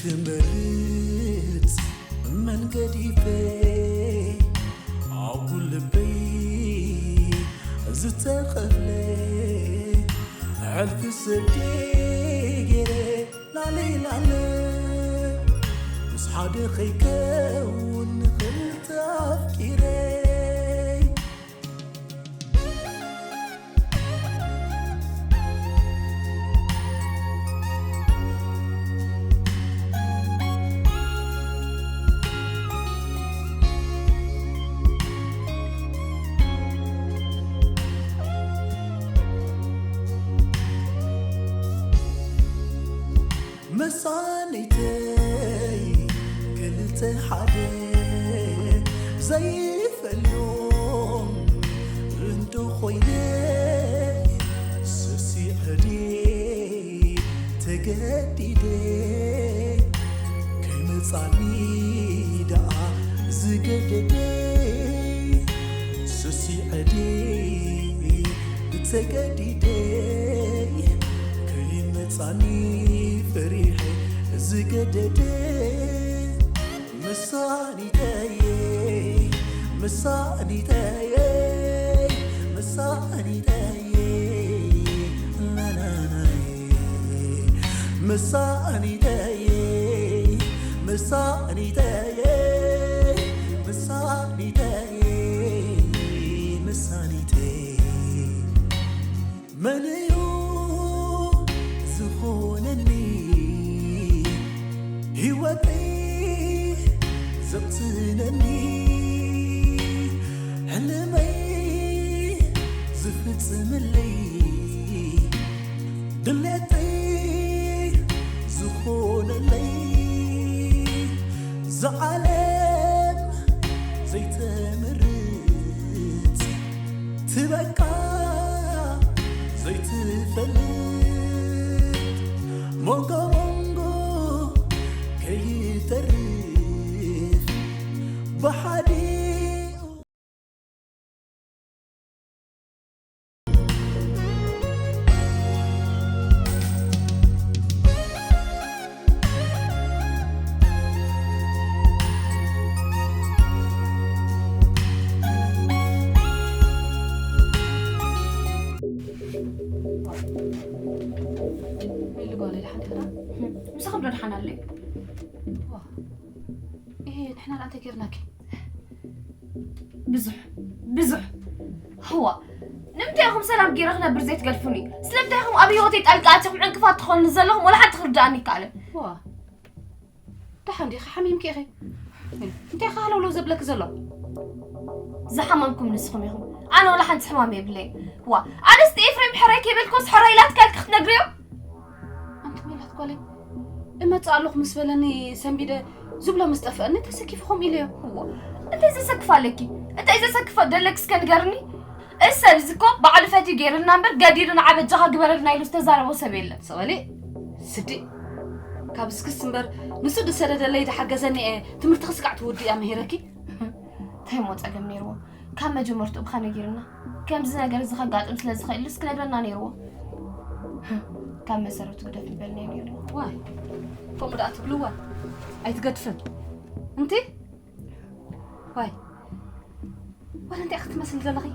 ድምርጽ መንገዲፈ ኣብ ልበይ ዝተኸፍለ ሕልፊ ስደይ ገይረ ላለይ ላለ ምስ ሓደ ከይከውን ንኽልተ ኣፍቂረይ። መሳኒተይ ክልተ ሓደ ዘይፈልዮም እንዶ ኮይነ ሰሲዐ ድየ ተገዲደ ከይመጻኒ ደኣ ዝገደደ ሰሲዐ ድየ ተገዲደ ከይመጻኒ ፈሪሐ ዝገደደ መሳኒተየ መሳኒተየ መሳኒተየ ናናናየ መሳኒተየ መሳኒተየ መሳኒተየ መሳኒተየ መን እዩ ዝኾነኒ ህይወተይ ዘቕስነኒ ሕልመይ ዝፍጽምለይ ድሌተይ ዝኾነለይ ዝዓለም ዘይተምርጽ ትበቃ ዘይትፈልጥ ሞንጎ ሞንጎ ከይተርፍ ብሓዲኡ ኢሉ ጓለይ ደሓን ዲኻ? ምሳኹም ዶ ደሓን ኣለዩ? ዋ፣ እሄ፣ ንሕና ደኣ እንታይ ጌርናኪ? ብዙሕ፣ ብዙሕ። ህዋ፣ ንምንታይ ኢኹም ሰላም ጌረ ክነብር ዘይትገድፉኒ? ስለምንታይ ኢኹም ኣብ ህይወተይ ጣልቃ ኣቲኹም ዕንቅፋት ትኾኑኒ ዘለኹም? ወላ ሓንቲ ክርድኣኒ ይከኣልን። ዋ፣ ደሓን ዲኺ? ሓሚምኪ ኢኺ? እንታይ ኢኺ ሃለውለው ዘብለኪ ዘሎ? ዝሓመምኩም ንስኹም ኢኹም። ኣነ ዋላ ሓንቲ ሕማም የብለይን። ዋ፣ ኣነስ እቲ ኤፍሬም ሕራይ ከይበልክዎስ ሕራይ ኢላትካ ኢልኪ ክትነግርዮ? ኣንቲ ሜላት ጓለይ፣ እመጽእ ኣለኹ ምስ በለኒ ሰንቢደ ዝብሎ ምስ ጠፍአኒ ተሰኪፉ ከምኡ ኢለዮ። እዎ፣ እንታይ ዘሰክፍ ኣለኪ? እንታይ ዘሰክፍ ደለኪ እስከ ንገርኒ? እዚ ሰብ እዚ እኮ ባዕሉ ፈትዩ ገይሩልና እምበር ገዲሉና በጃኻ ግበረልና ኢሉ ዝተዛረቦ ሰብ የለን። ሰቐሊ ስዲ ካብ እስክስ እምበር ንሱ ዝሰደደለይ ዝሓገዘኒ እየ ትምህርትኺ ስጋዕ ትውድእያ መሂረኪ። እንታይ እሞ ጸገም ነይርዎ? ካብ መጀመርትኡ ብኻ ነጊርና። ከምዚ ነገር እዚ ከጋጥም ስለ ዝኽእል ኢሉስ ክነግረና ነይርዎ። ካብ መሰረቱ ግደፍ ይበልናዮ ነይርና። ዋይ ከምኡ ደኣ ትብልዋ ኣይትገድፍን እንቲ ዋይ ወረ እንታይ ክትመስል ዘለኺ?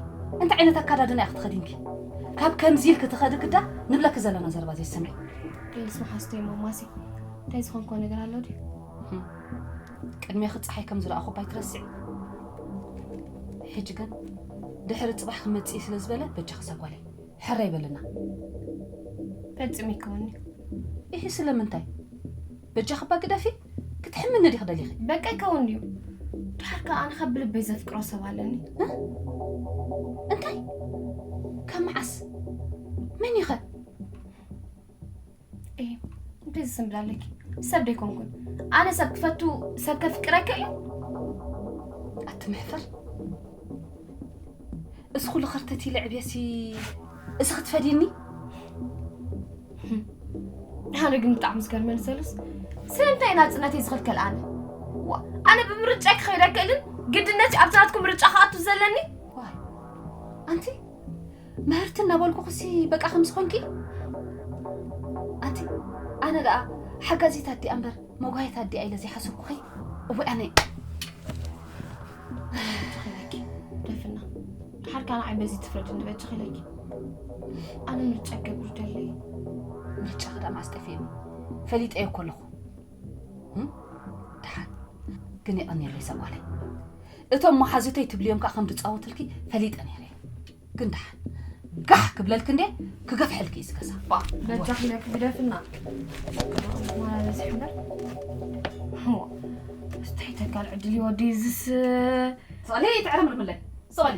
እንታይ ዓይነት ኣካዳድና ኢኺ ትኸዲንኪ? ካብ ከምዚ ኢልኪ ትኸዲ ግዳ ንብለኪ ዘለና ዘረባ ዘይሰምዒ። ፕሊስ መሓዝተይ ሞማሲ እንታይ ዝኾንኮ ነገር ኣሎ ድዩ? ቅድሜኺ ፀሓይ ከም ዝረኣኹ ባይ ትረስዒ። ሕጂ ግን ድሕሪ ፅባሕ ክመፅእ ስለ ዝበለ በጃኺ ሰጓለይ ሕራይ በልና። ፈጺሙ ይከውን እዩ። እሂ ስለምንታይ? በጃኺ እባ ግደፊ። ክትሕምኒ ዲኺ ደሊኺ? በቃ ይከውን እዩ። ድሓር ከኣ ኣነ ካብ ብልበይ ዘፍቅሮ ሰብ ኣለኒ። እ? እንታይ? ካብ መዓስ? መን እዩ ኸ? ኤ፣ እንታይ ዝስምብል ኣለኪ? ሰብ ዶ ኣይኮንኩን? ኣነ ሰብ ክፈቱ፣ ሰብ ከፍቅር ኣይክእልን? ኣቲ መሕፈር። እዚ ኩሉ ኸርተት ኢለ ዕብየሲ እዚ ክትፈድይኒ? ኣነ ግን ብጣዕሚ ዝገርመኒ ዘሎስ ስለምንታይ ናጽነተይ ዝኽልከል ኣነ? ዋ፣ ኣነ ብምርጫይ ክኸይድ ኣይክእልን? ግድነት ኣብቲ ናትኩም ምርጫ ክኣቱ ዘለኒ? ዋይ፣ ኣንቲ ምህርቲ እናበልኩኽሲ በቃ ከምዚ ኾንኪ? ኣንቲ ኣነ ደኣ ሓጋዚት ኣዲኣ እምበር መጓየት ኣዲኣ ኢለ ዘይሓሰብኩኺ። እወ ኣነ ኢለኪ ደፍና ሓርካ ንዓይ በዚ ትፍረድ እንድበጭኽ ኢለኪ። ኣነ ምርጫ ገብር ደለይ። ምርጫ ክዳም ኣስጠፊእኒ ፈሊጠዮ እኮ ኣለኹ። እም? ደሓን ግን የቐንየለይ እዛ ጓለይ። እቶም መሓዙተይ ትብልዮም ከዓ ከም ትፃወትልኪ ፈሊጠ ነይረ። ግን ደሓን ጋሕ ክብለልኪ እንዴ ክገፍሐልኪ እዩ ዝገዛ። በጃ ክለኪ ግደፍና። ማለዚ ሕምበር ስታይ ተካል ዕድል ይወዲ ዝስ ስቕሊ ትዕረምርምለይ ስቕሊ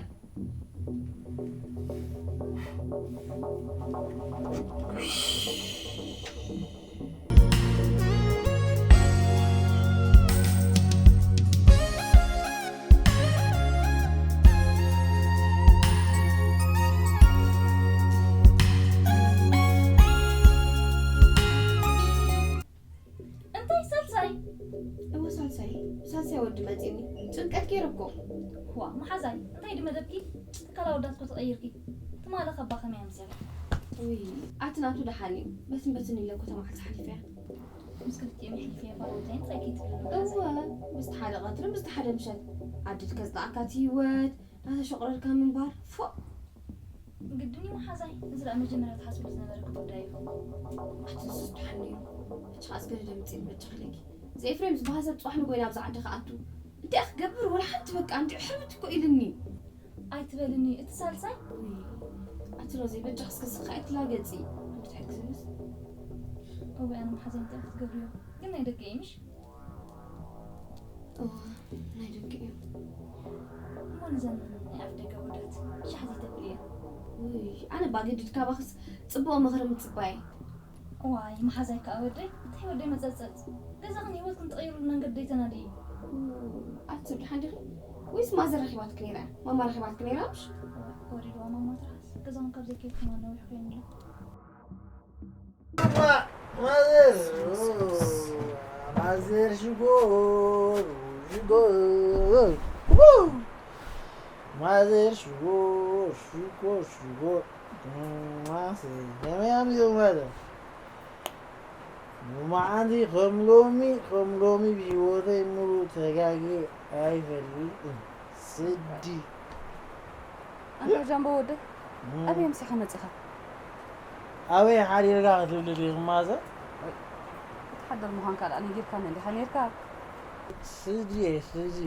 እንታይ ሳልሳይ? እወ ሳልሳይ ሳልሳይ ወዲ መፂኒ ጭንቀት ገይረ እኮ። ዋ መሓዛይ እንታይ ድመደብኪ? ትካል ኣወዳት እኮ ተቐይርኪ። ትማሊ ከባ ከመይ ኣምሲኻ? ውይ ኣቲ ናቱ ደሓን እዩ። በትን በትን ኢለ እኮ ተማዓልቲ ሓሊፈያ። ምስ ክልቲኦም የሕሊፈያ ባሮተይን ጸኪ ትብሊ እወ ምስቲ ሓደ ቀትርን ምስቲ ሓደ ምሸት ዓዲ ከዝጠዓካ እቲ ህይወት ናተሸቑረርካ ምንባር ፎእ። ግድን እዩ መሓዛይ፣ እዚ ደኣ መጀመርያ ትሓስብሉ ዝነበርኪ ጉዳይ እዩ። ኣቲ ንሱስ ደሓን እዩ። ሕጂ ከኣ ዝገደደ ምጺእኒ በጃ ክለኪ። እዚ ኤፍሬም ዝበሃል ሰብ ጽባሕ ንጎይና ኣብዚ ዓዲ ክኣቱ እንታይ ክገብር ወላ ሓንቲ በቃ እንዲዕ ሕርብት እኮ ኢልኒ። ኣይትበልኒ እቲ ሳልሳይ። ውይ ኣቲ ሮዚ በጃ ክስክስካ ኣይትላገጺ። እንድትሕግዝንስ። እወ ኣነ መሓዛይ እንታይ ክትገብርዮ ግን ናይ ደገ እዩ ምሽ። እወ ናይ ደገ እዮም። እሞ ንዘን ናይ ኣፍ ደገ ወዳት ሻሕ ዘይተብል እየን። ውይ ኣነ ባገድድ ካባኽስ ጽቡቕ ምኽሪ ምጽባይ። እዋይ መሓዛይ ከኣ ወደይ እንታይ ወደይ መጸጸጽ ገዛኽን ህይወትክን ትቕይሩሉ መንገዲ ደይተናድኢ። ኣቲ ሰብ ድሓን ዲኺ ወይስ ማዘር ረኺባትኪ ነይራ እያ? ማማ ረኺባትኪ ነይራ ምሽ? እዋይ ወሪድዋ ማማ ትርሓስ ገዛኹም ካብ ዘይከይድኩም ነዊሕ ኮይኑ ኣሎ። ማዘር ማዘር ሽኮር ሽኮር ማዘር ሽኮር ሽኮር ሽኮር ማዘር ከመይ ኣምዚኦም ማዘር ሎማዓንቲ ከም ሎሚ ከም ሎሚ ብሂወተይ ሙሉእ ተጋግየ ኣይፈልጥን ስዲ ኣንታ ጃምቦ ወደይ ኣበይ ኣምሲኻ መጺኻ? ኣበይ ሓዲርካ ክትብሊ ዲኺ ማዘር? ክትሓድር ምዃንካ ደኣ ነጊርካኒ እንዲኻ ነይርካ። ስድየ ስዲ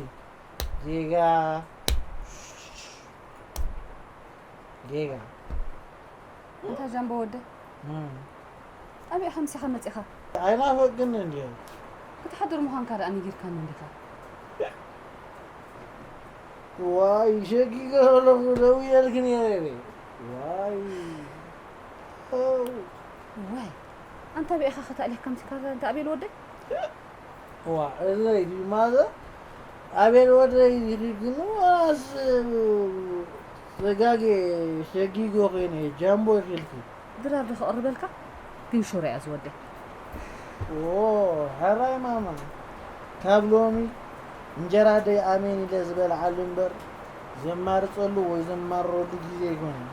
ጌጋ ጌጋ ኣንታ ጃምቦ ወደይ ኣበይ ኢኻ ኣምሲኻ መጺኻ? ኣይናፈቅን እንድየ። ክትሓድር ምዃንካ ደኣ ነጊርካኒ እንዲኻ። ዋይ ሸጊገ ከለኹ ደውየልኪ ነይረ ኢለ ዋይ ዋይ ኣንታ በኢኻ ከተእሊኽካ ምሲካ እንተ ኣቤል ወደይ ዋ እለይ ድዩ ማዘር ኣቤል ወደይ ኢኺ ግን ዋስ ተጋጌ ሸጊጎ ኾይነ ጃምቦ ኢኺልኪ ድራር ዶ ከቕርበልካ ግን ሹር እያ ዝወደይ ኦ ሕራይ ማማ ካብ ሎሚ እንጀራ ኣደይ ኣሜን ኢለ ዝበልዓሉ እምበር ዘማርፀሉ ወይ ዘማርረሉ ግዜ ኣይኮነን።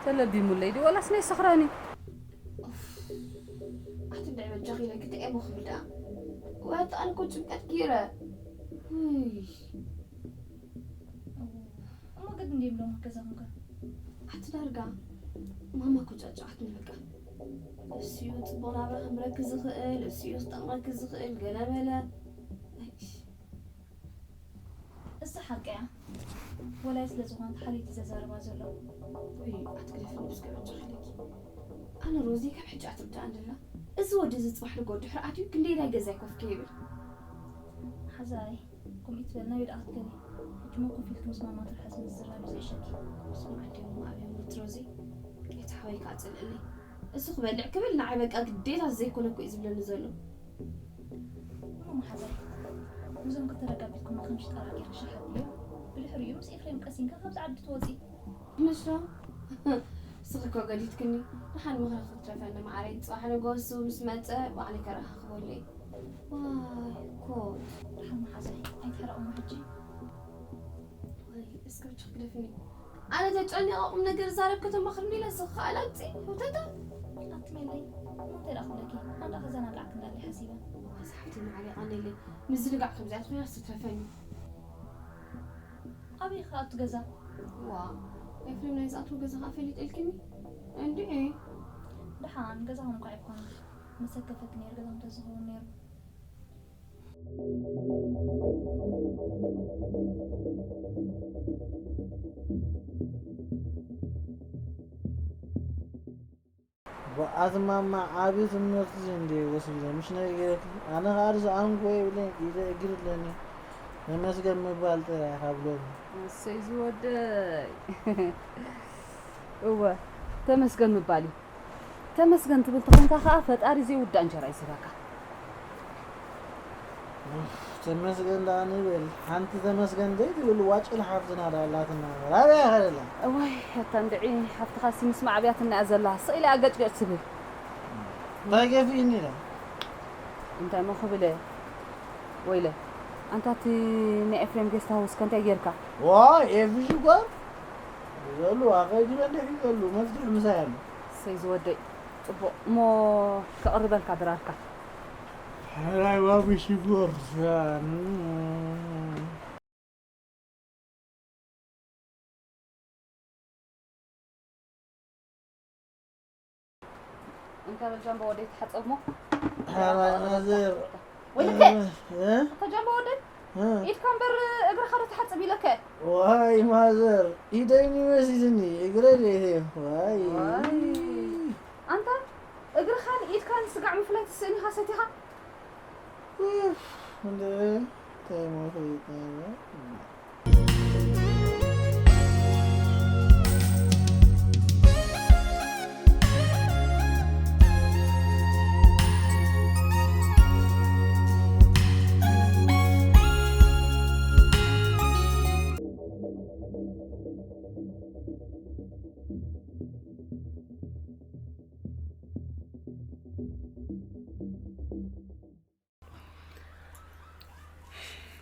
ተለቢሙለይ ድዩ ወላስ ናይ ሰኽራን እዩ? ኣቲ እንድዒ በጃኺ ኢለኪ እንታይ እየ ክብል ደኣ? ወይ ኣቲ ኣነ እኮ ጭንቀት ገይረ። ውይ። እሞ ግድ እንድዮም ሎሚ ገዛኹም ከ? ኣቲ ዳርጋ ማማ እኮ ጨጨዓትኒ በቃ። እሱ እዩ ጽቡቕ ናብራ ከንብረኪ ዝኽእል፣ እሱ እዩ ክጠቕመኪ ዝኽእል ገለ መለ። ኣይሽ። እሳ ሓቂ እያ። ወላይ ስለ ዝኾነት ሓልይቲ ዘዛርባ ዘሎ። ውይ ኣቲ ግደፍኒ ብስከ በጃኺ ኢለኪ። ኣነ ሮዚ ካብ ሕጂ ኣትርድኣኒ ኣላ። እዚ ወዲ እዚ ጽባሕ ንጎ ድሕሪ ኣትዩ ክንደይ ናይ ገዛይ ኮፍ ከይብል። ሓዛይ ከምኡ ይትበል ናበይ ደኣ ክትከዲ? ሕጂ እሞ ኮፍ ኢልኪ ምስ ማማ ትርሓስ ምዝራብ እዩ ዘዕሸኪ። ስምዒ ኣደይ እሞ ኣብዮም ርትሮዚ፣ ጌታ ሓወይ ከኣ ጽልእለይ። እሱ ክበልዕ ክብል ንዓይ በቃ ግዴታ ዘይኮነ እኮ እዩ ዝብለኒ ዘሎ። እሞ መሓዛይ፣ ምስዞም ክልተ ረጋቢትኩማ ከም ሽጣራ ጌርኪ ሻሕ ኣብልዮ። ብድሕሪኡ ምስ ኤፍሬም ቀሲንካ ካብዚ ዓዲ ትወጺ። ምሽ ዶ? ንስኺ እኮ ገዲድክኒ። ደሓን ምኽሪ ክትረፈኒ መዓረይ። ጽባሕ ንግሆ እሱ ምስ መጸ ባዕለይ ከረኻኽበሉ እየ። ዋይ ኮት። ደሓን መሓዛይ ኣይትሕረቕሞ ሕጂ። ወይ እስከ ብቻ ግደፍኒ። ኣነ ተጨኒቐ ቁም ነገር ዛረብ ከተማኽርኒ ኢለ ስኽኣላግፂ ህውተታ። ሜለይ፣ እሞ እንታይ ደኣ ክብለኪ? ኣነ ደኣ ክዘናጋዕ ክንዳለይ ሓሲበ። ኣዛ ሓፍተይ መዓረይ፣ የቐንየለይ። ምዝንጋዕ ከምዚኣት ኮይናስ ትትረፈኒ። ኣበይ ኢኻ ኣቱ ገዛ? ዋ፣ ኤፍሬም ናይ ዝኣትዎ ገዛ ኸኣ ፈሊጠልኪኒ? እንድዒ። ደሓን፣ ገዛኹም እኳ ኣይኮነን። መሰከፈኪ ነይሩ፣ ገዛኹም ተዝኸውን ነይሩ። ብኣትማማ ዓቢ ትምህርቲ እንድየ ወሲደ፣ ምሽ ነጊረኪ? ኣነ ኸኣ ርእሲ ኣንጎ የብለይን፣ ኢደ እግሪ ኣለኒ። ተመስገን ምባል ጥራይ ኢኻ ብሎኒ። እሰይ ዝወደይ። እወ፣ ተመስገን ምባል እዩ። ተመስገን ትብል ተኾንካ ኸኣ ፈጣሪ ዘይውዳእ እንጀራ እዩ ዝህበካ። ተመስገን ደኣ ንበል። ሓንቲ ተመስገን ዘይትብል ዋጭል ሓፍትና ደኣ ኣላትና እምበር ኣበይ እያ ከደላ? እዋይ ኣታ እንድዒ ሓፍትኻሲ ምስ ማዕብያትና እያ ዘላ ስቕ ኢላ እያ ገጭገጭ ትብል። እንታይ ገፊእኒ ኢላ? እንታይ እሞ ክብል እየ ወይለ። ኣንታ እቲ ናይ ኤፍሬም ጌስት ሃውስ ከ እንታይ ጌርካ? ዋይ ኤፊ ሽኮር ዘሉ ኣኸይዲ በሊሕ ይዘሉ መፍትሒ ምሳይ ኣሎ። እሰይ ዝወደይ ጽቡቕ እሞ ከቕርበልካ ድራርካ። ሕራይ ዋቢ ሽኮር። እንተ በል ጃምቦ ወደይ ተሓጸብ እሞ። ሓራይ ማዘር። ወይልከ! እ? እንተ ጃምቦ ወደይ ኢድካ እምበር እግርኻ ዶ ትሓጽብ ኢለከ? ዋይ ማዘር ኢደይ ንመሲዝኒ እግረይ ደይተ ዋይ። ዋይ። ኣንታ እግርኻን ኢድካን ስጋዕ ምፍላይ ትስእን ኢኻ ሰቲኻ? እንደ ተይሞተ ይጠራ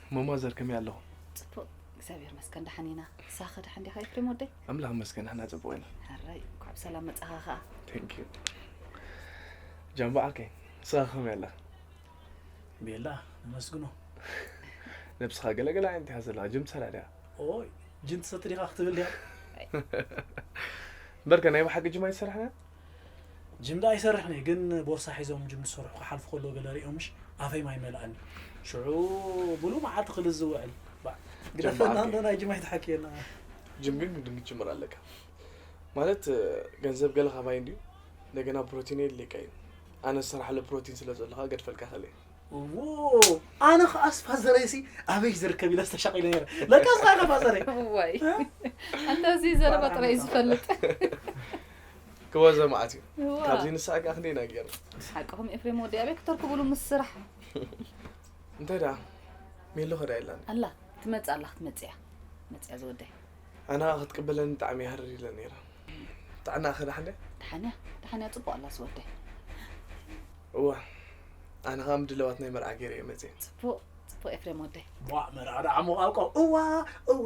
እሞ ማዘር ከመይ ኣለኹም? ጽቡቕ እግዚኣብሔር ይመስገን ደሓን ኢና። ንስኻ ከ ደሓን ዲኻ ኤፍሬም ወደይ? ኣምላኽ ይመስገን ንሕና ጽቡቕ ኢና። ሕራይ እንኳዕ ብሰላም መጻኻ ከኣ። Thank you። ጃምቦ ዓርከይ ንስኻ ከመይ ኣለኻ? ቤላ ነመስግኖ። ነብስኻ ገለ ገለ ዓይነት ኢኻ ዘለኻ ጅም ትሰትይ ዲኻ? ኦይ ጅም ትሰትይ ዲኻ ክትብል ዲኻ? እምበርከ ናይ ብሓቂ ጅም ኣይትሰርሕን ኢኻ? ጅም ደኣ ኣይሰርሕን እየ ግን ቦርሳ ሒዞም ጅም ዝሰርሑ ክሓልፉ ከለዉ ገለ ርእዮምሽ ኣፈይ ማይ መለኣኒ ሽዑ ሙሉእ መዓልቲ ክልዝ ዝውዕል ባእ ግደፈና እንዶ ናይ ጅም ኣይትሓክየና ጅም ግን ግድን ክትጅምር ኣለካ ማለት ገንዘብ ገለ ካባይ እንድዩ እንደገና ፕሮቲን የድልየካ እዩ ኣነ ዝሰርሓሉ ፕሮቲን ስለ ዘሎ ከኣ ገድፈልካ ክእል እየ እዎ ኣነ ከኣስ ፋዘረይሲ ኣበይ ዝርከብ ኢለ ዝተሻቒለ ነይረ ለካስ ኸኣ ፋዘረይ እዋይ ኣንታ እዚ ዘረባ ጥራይ እዩ ዝፈልጥ ክወዘ መዓት እዩ እዋ ካብዚ ንስሓ ከኣ ክንደይ ኢና ገይርና ሓቅኹም ኤፍሬም ወዲ ኣበይ ክተርክብሉ ምስ ስራሕ እንታይ ደኣ ሜሎ ኸዳ የላን ኣላ ትመጽእ ኣላ ክትመጽእ እያ መጽያ ዝወደይ ኣነ ኸኣ ክትቅበለኒ ብጣዕሚ እየ ሃረር ኢለ ነይረ ጥዕናኣ ኸ ደሓን ድያ ደሓን እያ ደሓን እያ ጽቡቕ ኣላ ዝወደይ እዋ ኣነ ኸኣ ምድላዋት ናይ መርዓ ገይረ እየ መጽየ ጽቡቕ ጽቡቕ ኤፍሬም ወደይ ዋእ መርዓ ደኣ ዓሞ ኣብቆ እዋ እዋ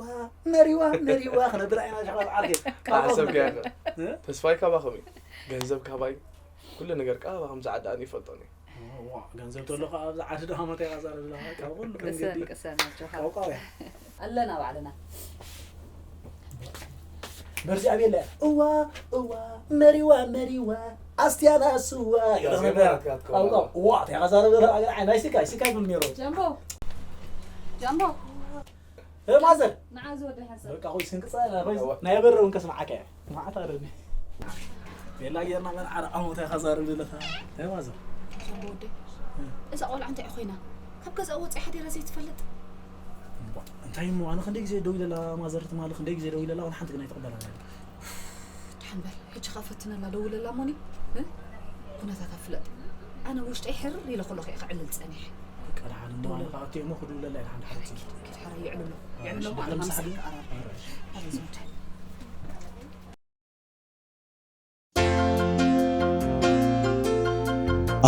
መሪዋ መሪዋ ክነብላ ኢና ሸቓል ዓርኪ ጣዕሰብ ገያገ ተስፋይ ካባኹም እዩ ገንዘብ ካባይ ኩሉ ነገር ከዓ ኣባ ከምዚ ዓዲ ኣነ ይፈልጦን እየ ዋ ገንዘብ ተሎ ከዓ ኣብዚ ዓዲ ደኣ መተ ይቐፀር ዝለኻ ካብ ኩሉ ቅሰን መንገዲ ቅሰን ኣጆኻ ቀውቃው እያ ኣለና ባዕልና በርዚ ኣቤላ እዋ እዋ መሪዋ መሪዋ ኣስትያና ስዋ ገለ ክነብላ ቀውቃው እዋ ተያዛረበ ኣገር ናይ ሲካይ ሲካይ ብል ነይሩ ጃምቦ ጃምቦ እ ማዘር ንዓ ዝወደ ሓንሳብ በቃ ሆይ ስንቅጻ ሆይ ናይ በረውን ከስማዓካ እያ ማዓት ኣረኒ ቤላ ጌርና መን ዓረ ኣሞታ ኢኻ ዛረብ ዘለኻ እ ማዘር ጃምቦ ወደይ እዛ ቆልዓ እንታይ ኮይና ካብ ገዛ ወፂኣ ሓዲራ ዘይትፈልጥ እንታይ እሞ ኣነ ክንደይ ግዜ ደው ኢለላ ማዘር ትማሊ ክንደይ ግዜ ደው ኢለላ ዋላ ሓንቲ ግን ኣይትቕበላን እያ ደሓን በል ሕጂ ኸኣ ፈትነላ ደውለላ እሞኒ ኩነታታ ፍለጥ ኣነ ውሽጠይ ሕርር ኢለ ከለኹ እየ ክዕልል ጸኒሐ በቃ ደሓን እሞ ኣነ ኸኣ እትየ እሞ ክድውለላ እየ ደሓን ድሓር እትየ ኪድ ሕራይ የዕልሎ የዕልሎ እሞ ኣነ ኸኣ ምሳሕ ክቀራረብ ኣበይ ዝወደ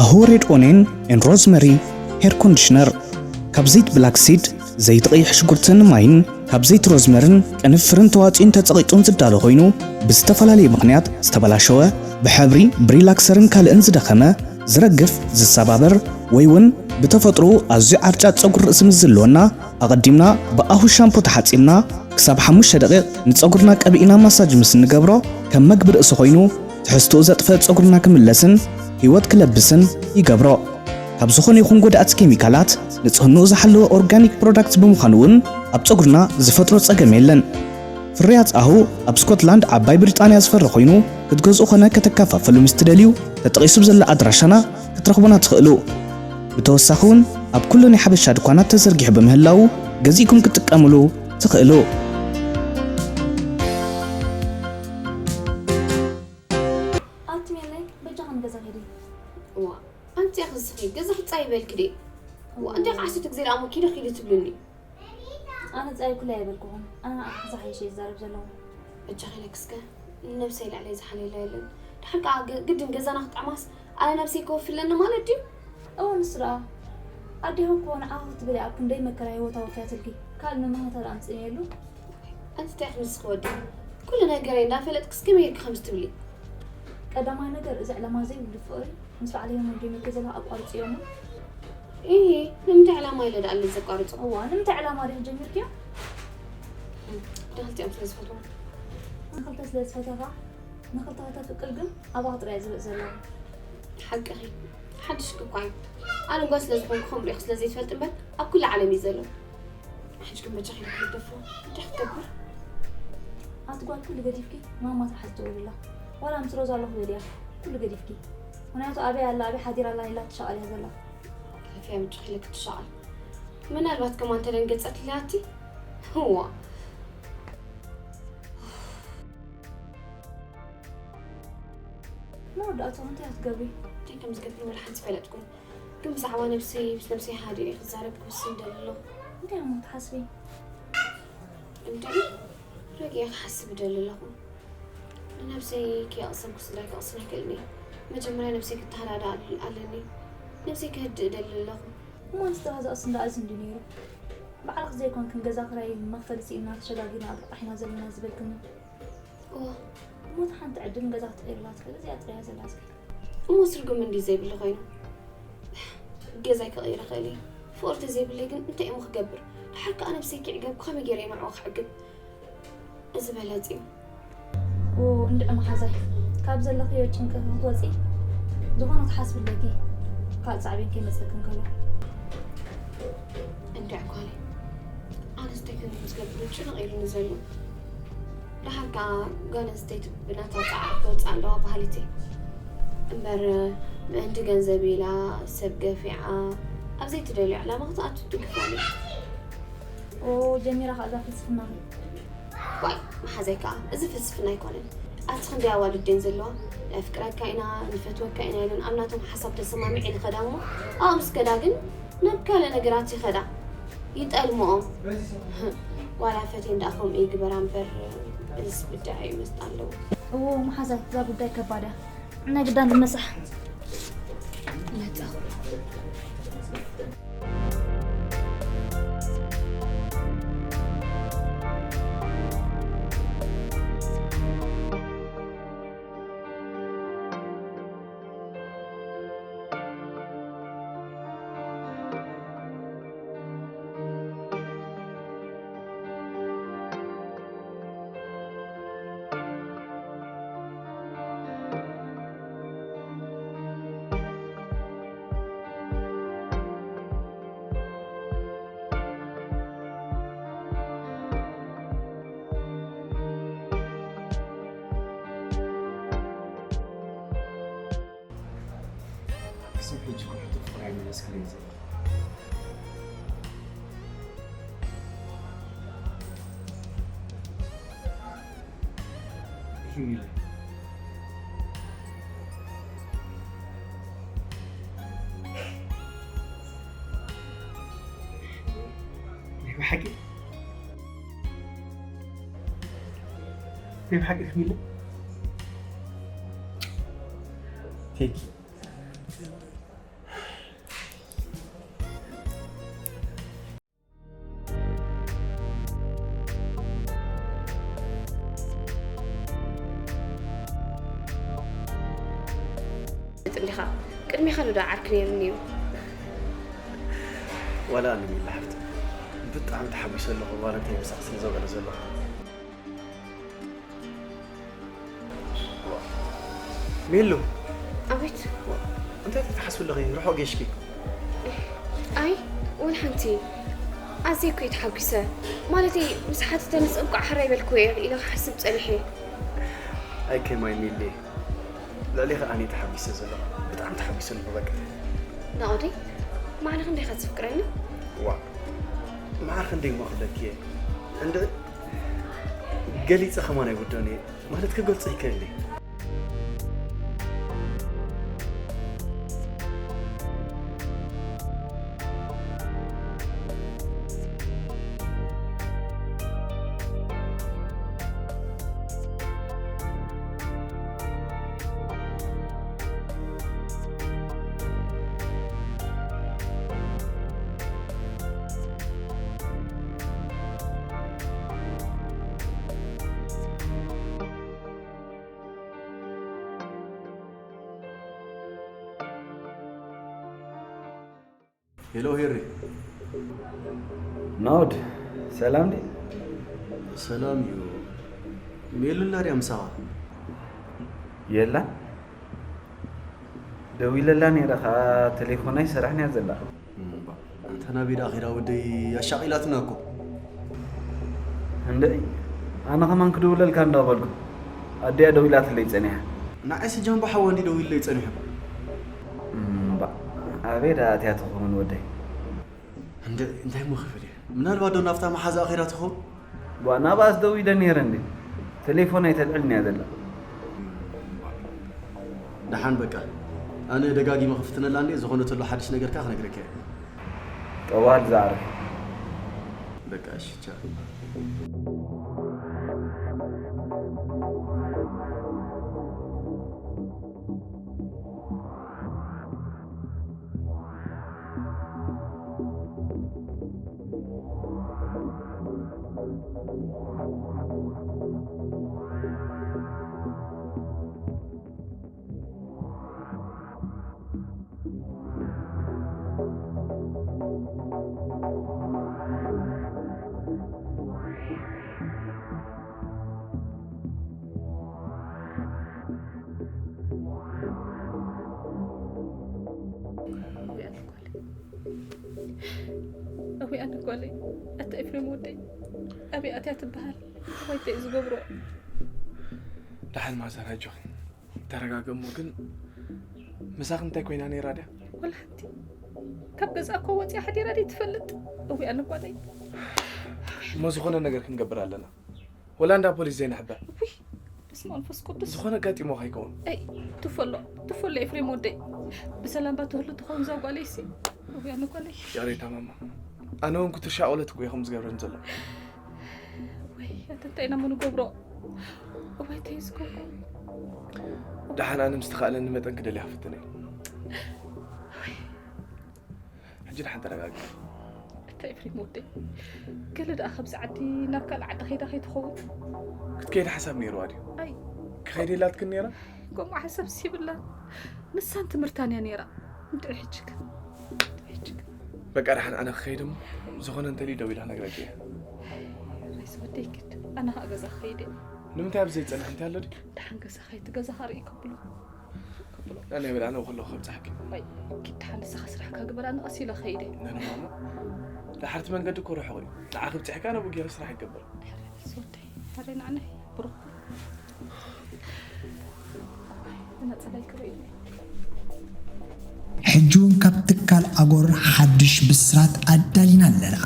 ኣሁ ሬድ ኦኔን ኤን ሮዝመሪ ሄር ኮንዲሽነር ካብ ዘይት ብላክ ሲድ ዘይቲ ቀይሕ ሽጉርትን ማይን ካብ ዘይቲ ሮዝመርን ቅንፍርን ተዋጺኡን ተጸቒጡን ዝዳሎ ኮይኑ፣ ብዝተፈላለየ ምኽንያት ዝተበላሸወ፣ ብሕብሪ፣ ብሪላክሰርን ካልእን ዝደኸመ፣ ዝረግፍ፣ ዝሰባበር ወይ እውን ብተፈጥሮኡ ኣዝዩ ዓርጫጭ ጸጉሪ ርእሲ ምስ ዝህልወና፣ ኣቐዲምና ብኣሁ ሻምፖ ተሓጺብና ክሳብ ሓሙሽተ ደቂቕ ንጸጉርና ቀቢእና ማሳጅ ምስ እንገብሮ፣ ከም መግቢ ርእሲ ኮይኑ ትሕዝትኡ ዘጥፍእ ጸጉርና ክምለስን ህይወት ክለብስን ይገብሮ። ካብ ዝኾነ ይኹን ጎዳእቲ ኬሚካላት ንጽህንኡ ዝሓለወ ኦርጋኒክ ፕሮዳክት ብምዃኑ እውን ኣብ ጸጉርና ዝፈጥሮ ጸገም የለን። ፍርያት ኣሁ ኣብ ስኮትላንድ ዓባይ ብሪጣንያ ዝፈሪ ኮይኑ ክትገዝኡ ኾነ ከተከፋፍሉ ምስ ትደልዩ ተጠቒሱ ብዘላ ኣድራሻና ክትረኽቡና ትኽእሉ። ብተወሳኺ እውን ኣብ ኩሉ ናይ ሓበሻ ድኳናት ተዘርጊሑ ብምህላዉ ገዚእኩም ክትጥቀምሉ ትኽእሉ። ኣቲ ሜለይ በጃኻ ንገዛ ኪዲ። እዋ ኣንቲ ኢኺ ዝስኺ ገዛ ክጻይ ይበልኪ ድየ? እዋ እንታይ ከዓሰቲ ግዜ ደኣ እሞ ኪዲ ኪዲ ትብሉኒ። ኣነ ጻይ ኩላ ኣይበልኩኹም። ኣነ ንዓኺ ዝሓይሸ እየ ዝዛረብ ዘለኹ። በጃኺ ኢለኪ እስከ ንነብሰይ ልዕለይ ዝሓልየላ የለን። ድሓር ከኣ ግ- ግድን ገዛና ክጥዕማስ ኣነ ነብሰይ ከወፍለኒ ማለት ድዩ? እወ ንሱ ደኣ ኣዴኺ እኮ ንዓኺ ክትብል እያ ኣብ ክንደይ መከራ ህይወታ ወፍያትልኪ። ካልእ መመኽነታ ደኣ ኣምጽእኒ የሉ። ኣንቲ እንታይ ኢኺ ንስኺ ወዲ? ኩሉ ነገረይ እንዳፈለጥክስ ከመይ ጌርኪ ከምዚ ትብሊ? ቀዳማይ ነገር እዚ ዕላማ ዘይብሉ ፍቕሪ ምስ በዓል ሄርሞን ጀሚርክዮ ዘለኺ ኣቋርጽዮ እሞ። ኢሂ ንምንታይ ዕላማ ኢለ ደኣ ኣለ ዘቋርጾ? እዋ ንምንታይ ዕላማ ዲኺ ጀሚርክዮ? እም፣ ንኽልቲኦም ስለ ዝፈትዎም። ንኽልተ ስለ ዝፈተኻ ንኽልተ ከተፍቅር ግን ኣባኻ ጥራይ እዩ ዝብእ ዘለዎ። ሓቅኺ ሓድሽኪ እኳ እዩ። ኣነ ጓል ስለ ዝኾንኩ ከምኡ ሪኢኺ ስለ ዘይትፈልጢ እምበር ኣብ ኩላ ዓለም እዩ ዘሎ። ሕጂ ግን በጃኺ ኢልኪ ግደፎ። እንታይ ክትገብር? ኣቲ ጓል ኩሉ ገዲፍኪ ማማ ትሓዝ ትውልላ። ዋላ ምስ ሮዛ ኣለኹ በልያ። ኩሉ ገዲፍኪ። ምኽንያቱ ኣበይ ኣላ ኣበይ ሓዲራ ኣላ ኢላ ትሻቐል እያ ዘላ። ከፊያ ምጭ ክልክ ትሻቐል። ምናልባት ከማን ተደንገጸትላ ኣቲ። እዋ። መወዳእታኡ እንታይ ክትገብሪ? እንታይ ከም ዝገብር ወላ ሓንቲ ፈለጥኩን። ግን ብዛዕባ ነብሰይ ምስ ነብሰይ ሃዲኡ ክዛረብ ክውስን ደሊ ኣለኹ። እንታይ እሞ ትሓስቢ? እንታይ ረጊኤ ክሓስብ ደሊ ኣለኹ። ንነብሰይ ከየቕሰንኩ ስድራይ ከቕስን ኣይክእልን እየ። መጀመርያ ነብሰይ ክተሃዳዳ ኣል- ኣለኒ። ነብሰይ ከህድእ ደሊ ኣለኹ። እሞ ንስድራ ዘቕስን ደኣ እዚ እንድዩ ነይሩ። ባዕልኺ ዘይኮንክን ገዛ ክራይ መኽፈሊ ስኢንና ተሸጋጊርና ኣብ ርቓሕ ኢና ዘለና ዝበልክኒ። እወ። እሞ እታ ሓንቲ ዕድል ንገዛ ክትቕይርላ ትኽእል እዚኣ ጥራይ እያ ዘላ እስከ። እሞ ትርጉም እንድዩ ዘይብሉ ኮይኑ? ገዛይ ክቕይር እኽእል እየ። ፍቕሪ ተዘይብለይ ግን እንታይ እሞ ክገብር? ድሓር ከኣ ነብሰይ ክዕገብ ከመይ ገይረ እየ ንዕኡ ክዕግብ? እዚ በለጽ እዩ። ኦ እንድዒ መሓዛይ ካብ ዘለኽዮ ጭንቂ ክትወጺ ዝኾነ ክትሓስቢ ኣለኪ። ካልእ ሳዕቤን ከይመጸኪ እንከሎ። እንድዒ ጓለይ ኣነስ እንታይ ከም ዝገብር እዩ ጭንቕ ኢሉኒ ዘሎ። ደሓር ከኣ ጓል ኣንስተይቲ ብናታ ጻዕሪ ክትወጽእ ኣለዋ በሃሊት እየ። እምበር ምእንቲ ገንዘብ ኢላ ሰብ ገፊዓ ኣብ ዘይትደልዮ ዕላማ ክትኣቱ ድግፋ እየ። ኦ ጀሚራ ከኣ እዛ ፍልስፍና። ዋይ መሓዛይ ከኣ እዚ ፍልስፍና ኣይኮነን። ኣቲ ክንደይ ኣዋልድ ድየን ዘለዋ? ነፍቅረካ ኢና ንፈትወካ ኢና ኢለን ኣብ ናቶም ሓሳብ ተሰማሚዐን ይኸዳ እሞ ኣብኡ ምስ ከዳ ግን ናብ ካልእ ነገራት ይኸዳ ይጠልምኦ። ዋላ ፈትየን ደኣ ከምኡ ይግበራ እምበር እዚስ ብድዐ እዩ መስጣ ኣለዎ። እዎ መሓዛይ እዛ ጉዳይ ከባድ እያ። ናይ ግዳን ዝመሳሕ መጻኹ። ክሳብ ሕጂ እኮ ሕቶ ፍቕሪ ኣይመለስክለይን ዘለኺ። ሂሚለ። ናይ ብሓቂ? ናይ ብሓቂ ሂሚለ? Thank you. ኢኻ። ቅድሜኻ ዶ ደኣ ዓርኪ ነይሩኒ እዩ? ዋላ ኣነ ሚላ ሓፍቲ ብጣዕሚ ተሓጒሰ ኣለኹ፣ ቫለንታይን ምሳኺ ስለ ዘውዕለ ዘለኹ። ሚሉ፣ ኣቤት። እንታይ ትሓስቢ ኣለኺ? ርሑቕ ጌሽኪ። ኣይ፣ ወላ ሓንቲ። ኣዝየ እኮ እየ ተሓጒሰ። ማለተይ፣ ምስ ሓተተንስ እንቋዕ ሕራይ በልክዎ እየ ኢለ ክሓስብ ጸኒሐ። ኣይ ከማይ ሚሊ፣ ልዕሊ ከኣ እኔ ተሓጒሰ ዘለኹ። ብጣዕሚ ተሓጒሰ ኣለኹ በቃ። ናኦደይ፣ ማዕረ ክንደይ ኢኻ ትፍቅረኒ? ዋ፣ ማዕረ ክንደይ እሞ ክብለኪ እየ። እንደ ገሊጸ ከማን ኣይውደን እየ። ማለት ክገልጾ ይከእል እየ። ሄሎ ሄሪ። ናውድ፣ ሰላም ድዩ? ሰላም እዩ። ሜሉላ ድያ ምሳኻ? የላን። ደዊለላ ነይረ፣ ከኣ ቴሌፎና ኣይሰራሕን እያ ዘላ። እምባ፣ ኣንታ ናበይ ደኣ ኸይዳ ወደይ? ኣሻቒላትና እኮ። እንድዒ፣ ኣነ ከማን ክድውለልካ እንዳበልኩ፣ ኣዲኣ ደዊላትለይ ጸኒሓ። ንዓይሲ ጃምቦ ሓዋ እንዲ ደዊልለይ ጸኒሑ። እምባ፣ ኣበይ ደኣ ኣትያ ትኸውን ወደይ? እንድዒ፣ እንታይ እሞ ክብል እየ? ምናልባት ዶ ናብታ መሓዛኣ ኸይዳ ትኸውን? ዋ፣ ናባስ ደዊለ ነይረ እንዴ? ቴሌፎን ኣይተልዕልን እያ ዘላ። ደሓን በቃ፣ ኣነ ደጋጊመ ክፍትነላ እንዴ፣ ዝኾነ ተሎ ሓድሽ ነገር ከኣ ክነግረካ እየ። ጠዋል ዛዕሪ። በቃ እሺ፣ ቻው። እውይ ኣነ ጓለይ፣ ኣታ ኤፍሬም ወደይ፣ ኣበይ ኣትያ ትበሃል? እዋይ እንታይ እዩ ዝገብሮ? ደሓን ማዘር ኣጆኺ፣ ተረጋጊ። እሞ ግን ምሳኺ እንታይ ኮይና ነይራ ድያ? ወላ ሓንቲ። ካብ ገዛ እኮ ወፂኣ ሓዲራ ድዩ ትፈልጥ? እውይ ኣነ ጓለይ። እሞ ዝኾነ ነገር ክንገብር ኣለና። ወላ እንዳ ፖሊስ ዘይንሕበር። ውይ፣ በስመ ኣብ መንፈስ ቅዱስ። ዝኾነ ኣጋጢሞ ከይከውን። ኣይ፣ ትፈሎ፣ ትፈሎ ኤፍሬም ወደይ። ብሰላም ባትህሉ ትኸውን እዛ ጓለይሲ። እውይ ኣነ ጓለይ። ይቕሬታ ማማ፣ ኣነ እውን ክትሻቐለት እኮ እየ ከምዚ ዝገብረኒ ዘሎ። ወይ ኣተ እንታይ ኢና ምንገብሮ? እዋይ እንታይ እዩ ዝገብሮ? ደሓን ኣነ ምስ ተኻእለኒ መጠን ክደልያ ክፍትን እየ። ሕጂ ደሓን ተረጋጊ። እታ ኤፍሬም ወደይ፣ ገለ ደኣ ካብዚ ዓዲ ናብ ካልእ ዓዲ ከይዳ ከይትኸውን? ክትከይድ ሓሳብ ነይርዋ ድዩ? ኣይ ክኸይድ ኢላትክን ነይራ? ከምኡ ሓሳብ ሲብላ ንሳን ትምህርታን እያ ነይራ። እንድዒ ሕጂ ግን፣ እንድዒ ሕጂ ግን። በቃ ደሓን ኣነ ክኸይድ እሞ ዝኾነ እንተልዩ ደው ኢለ ክነግረኪ እየ። ራይስ ወደይ ግድ፣ ኣነ ኸኣ ገዛ ክኸይድ እየ። ንምንታይ ኣብዚ ዘይጸንሕ እንታይ ኣሎ ድዩ? ደሓን ገዛ ኸይድ፣ ገዛ ኸርኢ ከብሎ። ከብሎ። ኣነ ይብል ኣነ ከለኹ ከብጽሓኪ። ኣይ፣ ግድ ደሓን ንስኻ ስራሕካ ግበር፣ ኣነ ቀስ ኢለ ኸይድ እየ። ነንማማ፣ ደሓርቲ መንገዲ እኮ ርሑቕ እዩ። ንዓ ክብጽሕካ ነብኡ ገይረ ስራሕ ይገብር። ራይስ ወደይ፣ ሕራይ ንዓና ብሩኽ። ነጸላይ ክርኢ። ሕጂ እውን ካብ ትካል ኣጎር ሓድሽ ብስራት ኣዳሊና ኣለና።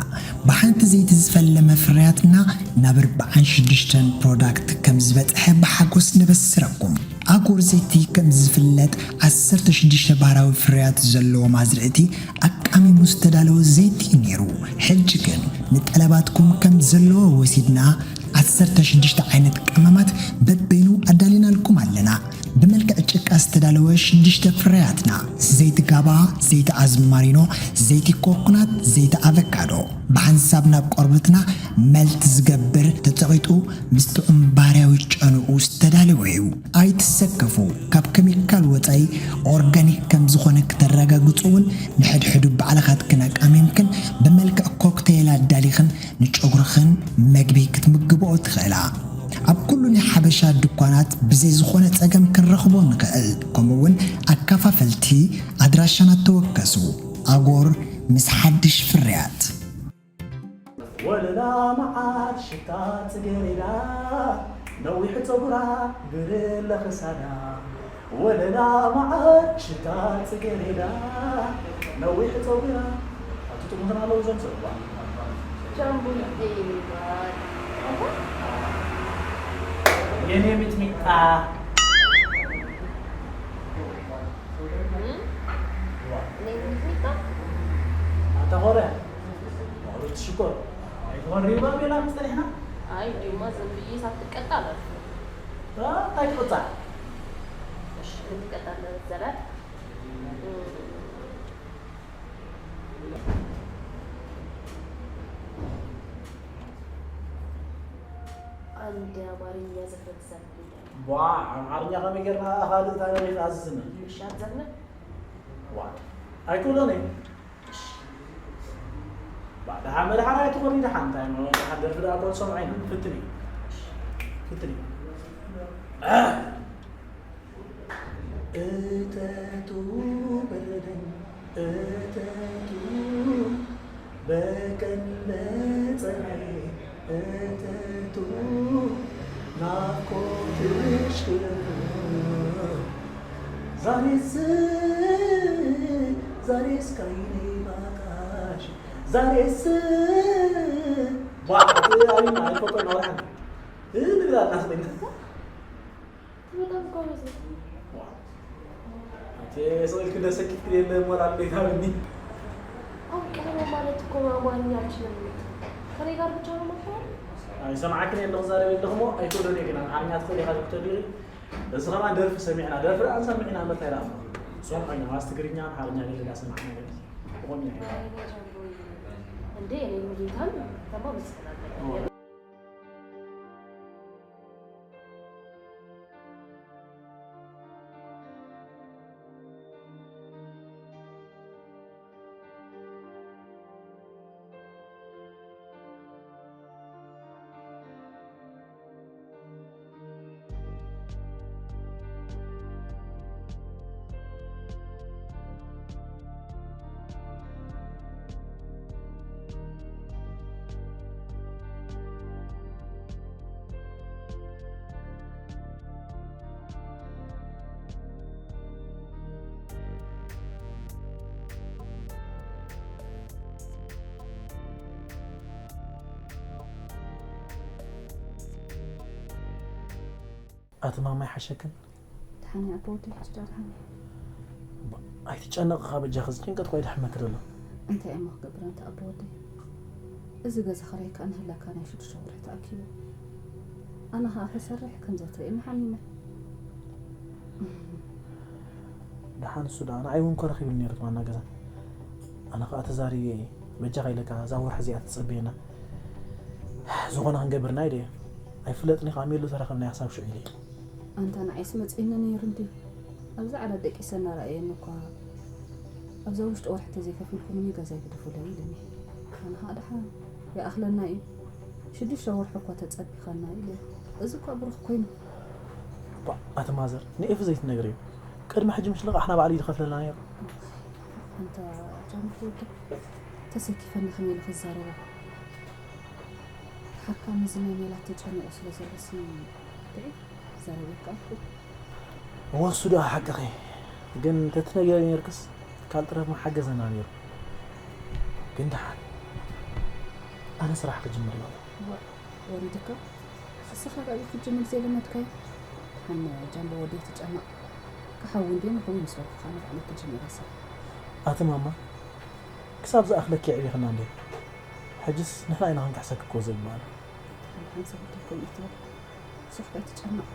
ብሓንቲ ዘይቲ ዝፈለመ ፍርያትና ናብ ኣርባዓን ሽዱሽተን ፕሮዳክት ከም ዝበጽሐ ብሓጎስ ነበስረኩም። ኣጎር ዘይቲ ከም ዝፍለጥ ዓሰርተ ሽዱሽተ ባህራዊ ፍርያት ዘለዎ ማዝርእቲ ኣቃሚሙ ዝተዳለወ ዘይቲ እዩ ነይሩ። ሕጂ ግን ንጠለባትኩም ከም ዘለዎ ወሲድና ዓሰርተ ሽዱሽተ ዓይነት ቀመማት በበይኑ ኣዳሊናልኩም ኣለና። ብመልክዕ ጭቃ ዝተዳለወ ሽዱሽተ ፍርያትና፣ ዘይቲ ጋባ፣ ዘይቲ ኣዝማሪኖ፣ ዘይቲ ኮኮናት፣ ዘይቲ ኣቨካዶ፣ ብሓንሳብ ናብ ቆርበትና መልት ዝገብር፣ ተጸቒጡ ምስ ጥዑም ባህርያዊ ጨንኡ ዝተዳለወ እዩ። ኣይትሰከፉ፣ ካብ ኬሚካል ወጻኢ ኦርጋኒክ ከም ዝኾነ ክተረጋግጹ እውን ንሕድሕዱ ባዕልኻትክን ኣቃሚምክን ብመልክዕ ኮክቴል ኣዳሊኽን ንጨጉርኽን መግቢ ክትምግብኦ ትኽእላ። ኣብ ኩሉ ናይ ሓበሻ ድኳናት ብዘይ ዝኾነ ጸገም ክንረኽቦ ንኽእል። ከምኡ እውን ኣከፋፈልቲ ኣድራሻና ተወከሱ። ኣጎር ምስ ሓድሽ ፍርያት። ወለላ መዓር ሽታ ጽጌሬዳ፣ ነዊሕ ጸጉራ ብርለ ክሳዳ። ወለላ መዓር ሽታ ጽጌሬዳ፣ ነዊሕ ጸጉራ። ኣቲ ጥሙትን ኣለዉ እዞም ሰብ። ጃምቡልዴ ይባል። የኔ ሚጥሚጣ። እም? ዋ። እኔ ሚጥሚጣ? ኣታ ኾረ። ማዕሩት ሽኮር። ኣይትኾን ሪባ ሜላ ምስ ጸኒሕና? ኣይ፣ ዲማ ዝም ብዬ ሳትቀጣ ኣለፍ። አ፣ እንታይ ትቐጻ? እሺ፣ ክትቀጣ ኣለፍ ዘረ። እም። አንድ አማርኛ ዘፈን ትዘፍንልኛለህ? ቧ፣ ኣምሓርኛ ከመይ ጌርና ካልእ እንታይ ኣዚዝና? ምሻት ዘፍንል? ዋ፣ ኣይክእሎን እየ። ባ፣ ደሓ መድሓን ኣይትኾኒ፣ ደሓን እንታይ ነው? ደሓን ደርፊ ደኣ እኮ ዝሰምዖ ኢና። ፍትኒ። ፍትኒ። እተቱ በረደኝ፣ እተቱ በቀን በፀሐይ፣ እተቱ ናፍቆትሽ ግረም። ዛሬስ፣ ዛሬስ ከዓይኔ ባጣሽ፣ ዛሬስ። ዋ፣ ኣይ፣ ኣይ፣ ፎቶ ነው። እ፣ ንግራ እናስለኝ። በጣም ጎበዝ ነህ። ዋ። አንተ ሰው ልክ እንደ ሰኪት የለ ሞራል ቤት አብኒ። አውቄ ነው ማለት እኮ ነው አማርኛ አልችልም። ከኔ ጋር ብቻ ነው የምትሆን? አይ፣ ሰማዕክን የለኹ ዛሬ የለኹ ሞ፣ ኣይትወደድ ግን አማርኛ ትፈልይ ካለ ብትወደድ። እዚ ከማን ደርፊ ሰሚዕና፣ ደርፊ ደኣ ሰሚዕና መታይ ደኣ። ሰምዑ ኢና፣ ዋስ ትግርኛ፣ ኣምሓርኛ ገለ ደኣ ሰማዕና ገለ። ብኸምኡ ኢና። አይ፣ እኔ ጀምሮ እንዴ፣ እኔ ሙዚቃን ተማ መስፈን አለብኝ። ኣቲ ማማ ይሓሸክን? ደሓን እየ ኣቦ ወደይ፣ ሕጂ ደኣ ደሓን እየ። ባ-፣ ኣይትጨነቕ ኸኣ በጃኺ፣ እዚ ጭንቀት እኮ እዩ ደሕመኪ ዘሎ። እንታይ እሞ ክገብር ኣንታ ኣቦ ወደይ? እዚ ገዛ ኽራይ ከኣ ንህላካ ናይ ሽዱሽተ ወርሒ ተኣኪቡ። ኣነ ኸኣ ክሰርሕ ከምዛ ትርእየኒ ሓሚመ። ደሓን እሱ ደኣ፣ ንዓይ እውን እኮ ረኺብኒ ነይሩ እቲ ዋና ገዛ። ኣነ ኸኣ ተዛሪበ እየ፣ በጃኻ ኢለካ፣ እዛ ወርሒ እዚኣ ትጸበየና። ዝኾነ ክንገብር ናይ ደየ። ኣይፍለጥን ኢኻ፣ ሜሉ ተራኸብና ክሳብ ሽዑ ኢለ። ኣንታ ንዓይስ መጺኡኒ ነይሩ እንድዩ። ኣብዛ ዓራት ደቂሰ እናረኣየኒ እኳ፣ ኣብዛ ውሽጢ ወርሒ ተዘይከፊልኩምኒ ገዛይ ግደፉለይ ኢሉኒ። ኣነ ኸኣ ደሓን ይኣኽለና እዩ። ሽዱሽተ ወርሒ እኳ ተጸቢኻና ኢለ። እዚ እኳ ብሩኽ ኮይኑ። እባ፣ ኣቲ ማዘር፣ ንኤፊ ዘይትነግርዮ። ቅድሚ ሕጂ ምሽ ልቓሕና ባዕሉ እዩ ዝኸፍለልና ነይሩ። ኣንታ ጃምቦ ወዲ፣ ተሰኪፈኒ ከመይ ኢለ ክዛረቦ? ሓካም እዚ ናይ ሜላት ተጨኒቑ ስለ ዘሎሲ፣ ርዒ ክዛረብ ኣይከኣልኩ። እወ፣ እሱ ደኣ ሓቅኺ። ግን ተትነግሪ ነይርክስ፣ ካልእ ጥረፍ ምሓገዘና ነይሩ። ግን ደሓን፣ ኣነ ስራሕ ክጅምር እየ። እወ፣ ወሪድካ? ንስኻ ካብ ኢድ ክትጅምር ዘይለመድካዮ? ደሓን ጃምቦ ወደይ ትጨነቕ። ክሓዊ እንድየ ንሕዊ ምስ በልኩኻ ንባዕለይ ክጅምር እየ ስራሕ። ኣቲ ማማ፣ ክሳብ ዝኣኽለኪ የዕቢኽና እንድየ። ሕጅስ ንሕና ኢና ክንክሕሰኪ እኮ ዘይግባኣና። ደሓን ሰብ እንታይ ኮን እትብል? ብዙሕ ከይትጨነቕ።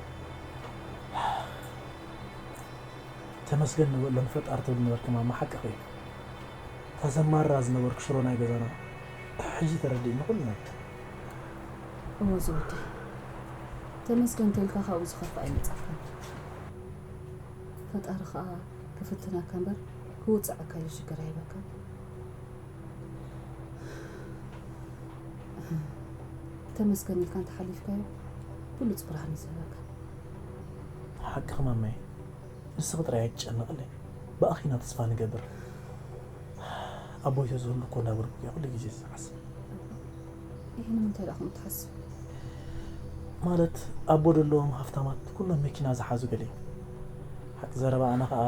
ተመስገን ንበሎ ንፈጣሪ ትብል ነበርኪ ማማ፣ ሓቅኺ እዩ። እታ ዘማርራ ዝነበርኩ ሽሮ ናይ ገዛና ሕጂ ተረዲእኒ ኩሉ ነገር። እሞ ዝወደይ፣ ተመስገን ተልካ ካብኡ ዝኸፍእ ኣይመጻእካን። ፈጣሪ ኸኣ ክፍትነካ እምበር ክውጽዓካ ኢሉ ሽግር ኣይህበካን። ተመስገን ኢልካ እንተሓሊፍካዮ ብሉጽ ብርሃን እዩ ዝህበካ። ሓቅኺ ማማይ፣ ንስኺ ጥራይ ኣይትጨነቕለይ። ብኣኺና ተስፋ ንገብር። ኣቦይ ተዝህሉ እኮ እንዳበልኩ እየ ኩሉ ግዜ ዝሓስብ። ይህ ንምንታይ ደኣ ከምኡ ትሓስብ? ማለት ኣቦ ደለዎም ሃፍታማት ኩሎም መኪና ዝሓዙ ገለ እዮም። ሓቂ ዘረባ ኣነ ከዓ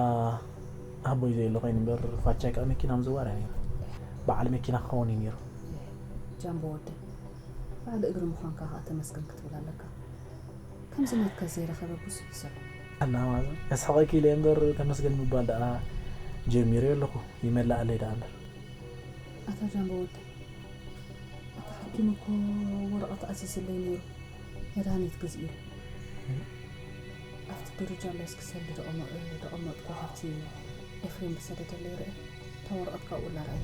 ኣቦይ ዘየሎ ኮይኑ እምበር ፋቻይ ከዓ መኪና ምዝዋር እያ ነይራ። በዓል መኪና ክኸውን እዩ ነይሩ። ጃምቦ ወደ በዓል እግሪ ምዃንካ ከዓ ተመስገን ክትብል ኣለካ። ከምዚ ናትካ ዘይረኸበ ብዙሕ እዩ ዘሎ። ኣናማዘ የስሕቐኪ ኢለ እምበር ተመስገን ምባል ደኣ ጀሚረዮ ኣለኹ። ይመላኣለይ ደኣ እምበር። ኣታ ጃምቦ ወደ ኣታ ሓኪም እኮ ወረቐት ኣዚዝለይ ነይሩ መድሃኒት ግዝእ ኢሉ። ኣብቲ ደረጃ ላይስ ክሰሊ ደቐመጥኩ ሃብቲ ኤፍሬም ዝሰደደለይ ርእ እታ ወረቐት ካብኡ ላርኣያ።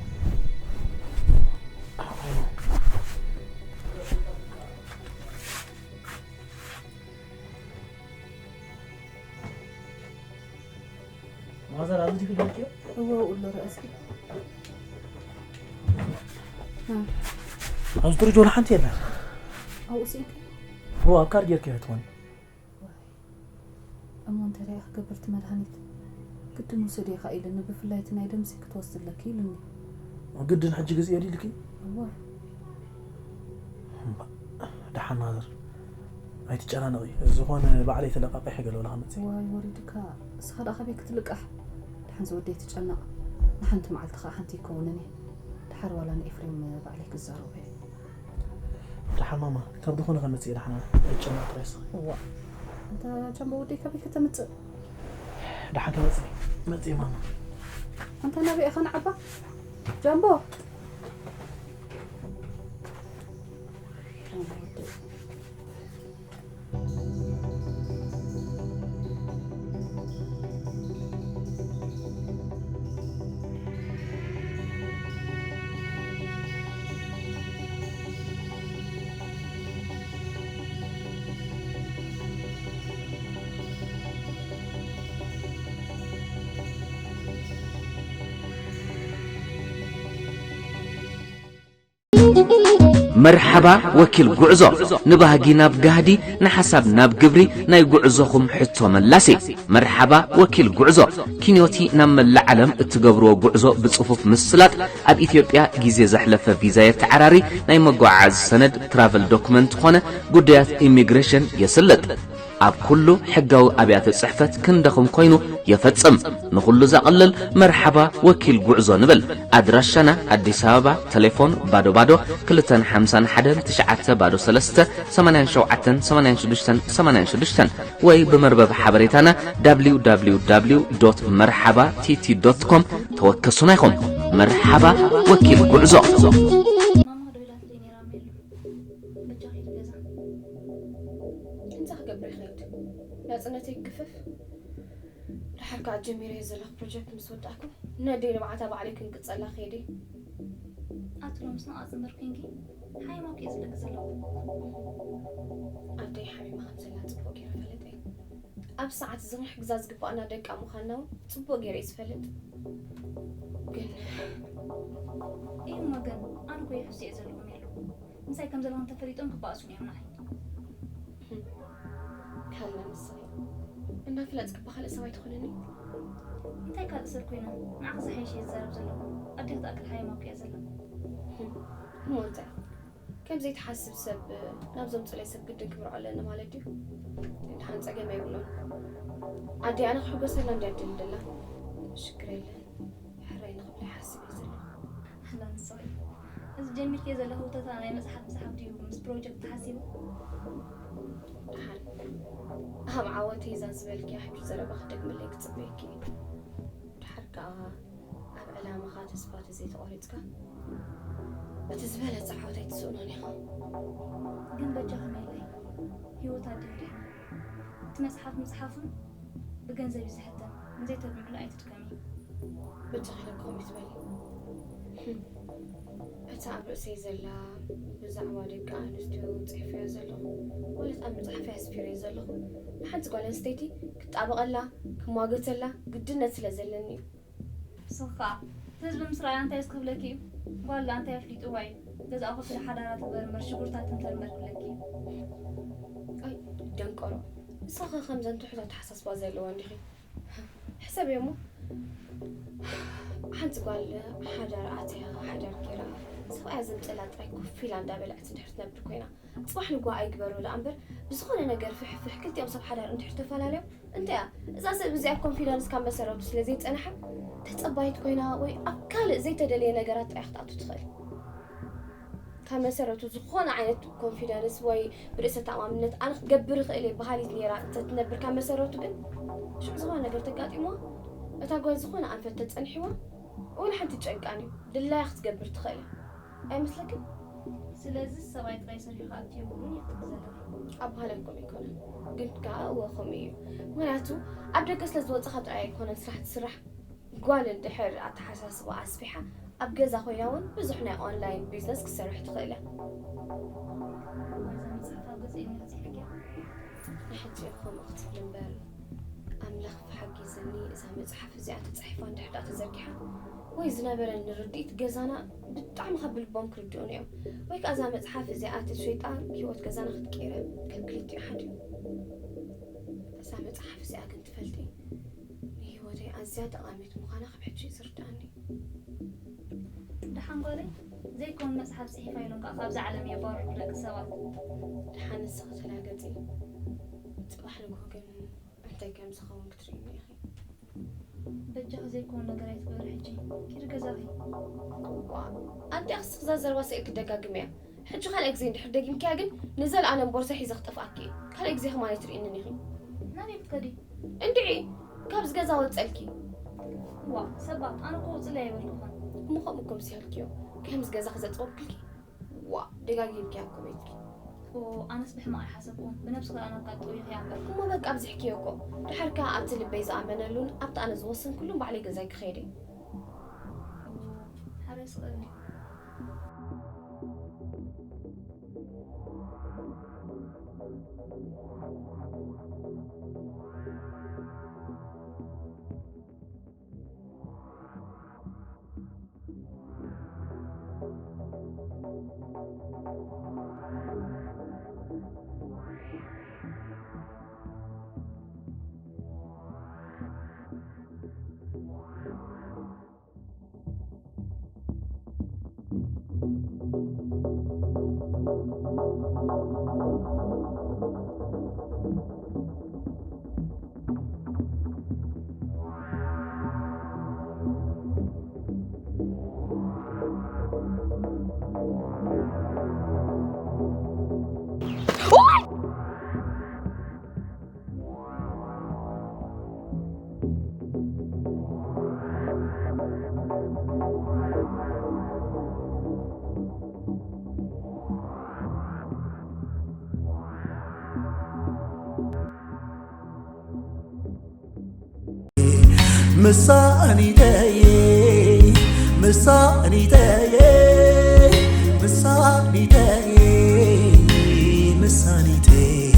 ማዘር ኣብዚ ዲኺ ደቂዮ? እወ ውሎ ረእሲ ኣብዚ ደረጃ ወላ ሓንቲ የለን። ኣብኡ ስኢንካ እወ ኣብ ካርድ ጌርካ ትኾን። እሞ እንታይ ደኣ ክገብር እቲ መድሃኒት ግድን ውሰድ ኢኻ ኢሉኒ፣ ብፍላይ እቲ ናይ ደምሲ ክትወስድ ኣለኪ ኢሉኒ። ግድን ሕጂ ግዜ ኢልኪ? እወ ደሓን ማዘር ኣይትጨናነቂ፣ ዝኾነ ባዕለይ ተለቃቂሐ ገለ ወላ ከመፅእ። ዋይ ወሪድካ፣ እስኻ ደኣ ካበይ ክትልቃሕ? ደሓን ዝወደይ ትጨነቕ፣ ንሓንቲ መዓልቲ ኸዓ ሓንቲ ይከውንን እየ። ደሓር ዋላ ንኤፍሬም ባዕለይ ክዛረቦ እየ። ደሓን ማማ፣ ካብ ዝኾነ ከመፅእ እየ፣ ደሓን ኣይጨነቕ ጥራይ እስኺ። እዋ እንታ ጃምቦ ወደይ ካበይ ከተምፅእ? ደሓን ከመፅእ እየ፣ መፅእ እየ ማማ። ኣንታ ናበይ ኢኻ ንዓባ? ጃምቦ ጃምቦ ወደይ። መርሓባ ወኪል ጉዕዞ፣ ንባህጊ ናብ ጋህዲ፣ ንሓሳብ ናብ ግብሪ፣ ናይ ጉዕዞኹም ሕቶ መላሲ። መርሓባ ወኪል ጉዕዞ፣ ኪንዮቲ ናብ መላእ ዓለም እትገብርዎ ጉዕዞ ብጽፉፍ ምስላጥ፣ ኣብ ኢትዮጵያ ግዜ ዘሕለፈ ቪዛ የተዓራሪ፣ ናይ መጓዓዓዚ ሰነድ ትራቨል ዶክመንት ኾነ ጉዳያት ኢሚግሬሽን የስልጥ። ኣብ ኩሉ ሕጋዊ ኣብያተ ጽሕፈት ክንደኹም ኮይኑ የፈጽም። ንኹሉ ዘቕልል መርሓባ ወኪል ጉዕዞ ንብል። ኣድራሻና ኣዲስ ኣበባ፣ ቴሌፎን ባዶ ባዶ ክልተን ሓምሳን ሓደን ትሽዓተ ባዶ ሰለስተ ሰማንያን ሸውዓተን ሰማንያን ሽዱሽተን ሰማንያን ሽዱሽተን ወይ ብመርበብ ሓበሬታና www መርሓባ ቲቲ ዶት ኮም ተወከሱና ኢኹም። መርሓባ ወኪል ጉዕዞ። ማማ ዶ ኢላትለይ ነይራ ሜሉ። በጃኺ ኢሉ ገዛ። እንታይ ክገብር ይኸይድ? ናጽነተይ ክግፈፍ? ድሓር ከኣ ጀሚረዮ ዘለኹ ፕሮጀክት ምስ ወዳእኩ፣ ነደይ ንብዓታ ባዕለይ ክንቅጸላ ክኸይድ እየ። ኣቲ ሎምስ ነቓጽ እምበር ኮይንኪ፣ ሓሚማ እኮ እየ ዝብለኪ ዘለኹ። ኣደይ ሓሚማ ከም ዘላ ጽቡቕ ገይረ ፈለጠ እየ። ኣብ ሰዓት ዝኽሪ ክግዛ ዝግባኣና ደቃ ምዃንና እውን ጽቡቕ ገይረ እየ ዝፈልጥ። ግን እዩ እሞ ግን፣ ኣነ እኮ ይሕሱ እየ ዘለኹ ሜሉ። ምሳይ ከም ዘለኹም ተፈሊጦም ክበኣሱኒ እዮም ንዓይ። ሃላ ንስኺ እናፍለጥኪ ብኻልእ ሰብ ኣይትኾንኒ። እንታይ ካልእ ሰብ ኮይነ? ንዓኺ ዝሓይሽ እየ ዝዛረብ ዘለኹ። ኣዴኺ ትኣክል ሓሚማ እኮ እያ ዘላ። እሞ እንታይ? ከም ዘይትሓስብ ሰብ ናብ ዘምጽለይ ሰብ ግድን ክምርዖ ኣለኒ ማለት ድዩ? ደሓን ጸገም ኣይብሉን። ኣደይ ኣነ ክሕጎሰላ እንድያ ድል ደላ። ሽግር የለን። ሕራይ ንኽብላ ይሓስብ እየ ዘለኹ። ኣላ ንስኺ። እዚ ጀሚርክዮ ዘለኹ ህውተታ ናይ መጽሓፍ ምጽሓፍ ድዩ ምስ ፕሮጀክት ተሓሲቡ? ደሓን። ኣብ ዓወተይ እዛ ዝበልክያ ሕጂ ዘረባ ክደግመለይ ክጽበየኪ እየ። ድሓር ከኣ ኣብ ዕላማኻ ተስፋ ተዘይተቖሪጽካ፣ እቲ ዝበለጸ ዓወት ኣይትስእኖን ኢኻ። ግን በጃኺ ሜለይ፣ ህይወት ኣደይ ርኢኺ። እቲ መጽሓፍ ምጽሓፉን ብገንዘብ እዩ ዝሕተም። ዘይተብልዕሉ ኣይትድከሚ። ብተኽለ ከምኡ ትበሊ። እታ ኣብ ርእሰይ ዘላ ብዛዕባ ደቂ ኣንስትዮ ጽሒፈዮ ዘለኹ፣ ማለት ኣብ መጽሓፈይ ኣስፊረዮ ዘለኹ፣ ንሓንቲ ጓል ኣንስተይቲ ክጣበቐላ፣ ክሟገተላ ግድነት ስለ ዘለኒ እዩ። ንስኺ ኸኣ ህዝቢ ምስ ረኣያ እንታይ ክብለኪ እዩ? ጓል እንታይ ኣፍሊጥዋ እዩ? ገዛኣ ኮፍ ኢላ ሓዳራ ትግበር እምበር ሽጉርታት ትምተር እምበር ክብለኪ እዩ። ኣይ ደንቆሮ፣ ንስኺ ከምዘን ትሑት ኣተሓሳስባ ዘለዋ እንዲኺ። ሕሰብዮ እሞ፣ ሓንቲ ጓል ሓዳር ኣትያ፣ ሓዳር ጌራ፣ ሰብኣያ ዘምፀላ ጥራይ ኮፍ ኢላ እንዳበልዐት እንድሕር ትነብር ኮይና፣ ፅባሕ ንግሆ ኣይግበሩ ደኣ እምበር፣ ብዝኾነ ነገር ፍሕፍሕ ክልቲኦም ሰብ ሓዳር እንድሕር ተፈላለዮም፣ እንተያ እዛ ሰብ እዚኣ ኮንፊደንስ ካብ መሰረቱ ስለ ዘይፀንሓ፣ ተፀባይት ኮይና ወይ ኣብ ካልእ ዘይተደለየ ነገራት ጥራይ ክትኣቱ ትኽእል። ካብ መሰረቱ ዝኾነ ዓይነት ኮንፊደንስ ወይ ብርእሰ ተኣማምነት ኣነ ክገብር ይኽእል እየ በሃሊት ነይራ እንተትነብር ካብ መሰረቱ ግን ሽዑ ዝኾነ ነገር ተጋጢምዋ እታ ጓል ዝኾነ ኣንፈት ተጸኒሕዋ ወላ ሓንቲ ጨንቃን እዩ ድላያ ክትገብር ትኽእል እያ ኣይመስለክን? ስለዚ ሰብኣይ ጥራይ ሰሪሑ ክኣቱ የብሉን ኢኺ ትብሊ ዘለኺ? ኣበሃህላይ ከምኡ ኣይኮነን ግን ከኣ እወ ከምኡ እዩ ምኽንያቱ ኣብ ደገ ስለ ዝወጻኻ ጥራይ ኣይኮነን ስራሕ ትስራሕ ጓል እንድሕር ኣተሓሳስባ ኣስፊሓ ኣብ ገዛ ኮይና እውን ብዙሕ ናይ ኦንላይን ቢዝነስ ክትሰርሕ ትኽእል እያ። እዛ መፅሓፍ ኣብ ገዛይ እንድሕር ፅሒፍክያ? ንሕጂ ከምኡ ክትብል እምበር ኣምላኽ ብሓጊዝኒ እዛ መፅሓፍ እዚኣ ተፃሒፋ እንድሕር ደኣ ተዘርጊሓ ወይ ዝነበረኒ ርድኢት ገዛና ብጣዕሚ ካብ ብልቦም ክርድኡኒ እዮም ወይ ከዓ እዛ መፅሓፍ እዚኣ ተሸይጣ ህይወት ገዛና ክትቅይረ ካብ ክልቲኡ ሓደ እዩ። እዛ መፅሓፍ እዚኣ ግን ትፈልጢ ንህይወተይ ኣዝያ ጠቓሚት ምዃና ካብ ሕጂ እዩ ዝርድኣኒ። ደሓን ጓለይ፣ ዘይኮን መጽሓፍ ጽሒፋ ኢሎም ከኣ ካብዛ ዓለም የባርሩ ደቂ ሰባት። ደሓን ንስኺ ተላገጺ። ጽባሕ ንግሆ ግን እንታይ ከም ዝኸውን ክትርእይኒ ኢኺ። በጃኺ ዘይኮን ነገር ኣይትግበሪ ሕጂ። ኪዲ ገዛኺ። ዋ፣ ኣንቲኣ ክስኽዛ ዘረባ ስኢል ክደጋግም እያ። ሕጂ ካልኣይ ግዜ እንድሕር ደጊምክያ ግን ንዘለኣለም ቦርሳ ሒዘ ክጠፍኣኪ እየ። ካልኣይ ግዜ ከማን ኣይትርእይንን ኢኺ። ናበይ ክትከዲ? እንድዒ፣ ካብዚ ገዛ ወጸልኪ። ዋ፣ ሰባት፣ ኣነ እኮ ውጽለይ ኣይበልኩኽን። እሞ ከምኡ እኮ ምስ ያልክዮ፣ ከምዚ ገዛ ክዘጽወክልኪ። ዋ፣ ደጋጊምክያ እኮ ቤትኪ። ኦ፣ ኣነስ ብሕማቕ ኣይሓሰብኩን። ብነብስኺ ደኣ ናብ ካልእ ጠውይኽያ እምበር። እሞ በቃ ኣብዚሕክዮ እኮ። ድሓር ከኣ ኣብቲ ልበይ ዝኣመነሉን ኣብቲ ኣነ ዝወሰንኩሉን ባዕለይ ገዛይ ክኸይድ እየ። ኦ፣ ሓራይ ስቕ በሊ። ምሳኒተየ፣ ምሳኒተየ፣ ምሳኒተየ፣ ምሳኒተየ።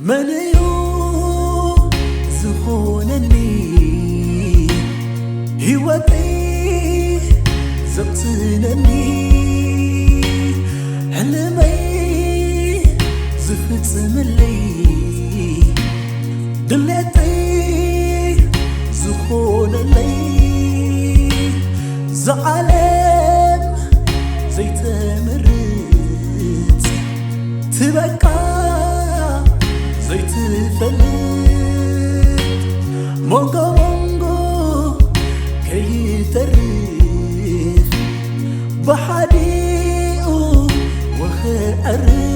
መን እዩ ዝኾነኒ ህይወተይ ዘቕስነኒ ሕልመይ ዝፍጽምለይ ድሌተይ ዝኾነለይ ዝዓለም ዘይተምርጽ ትበቃ ዘይትፈልጥ ሞንጎ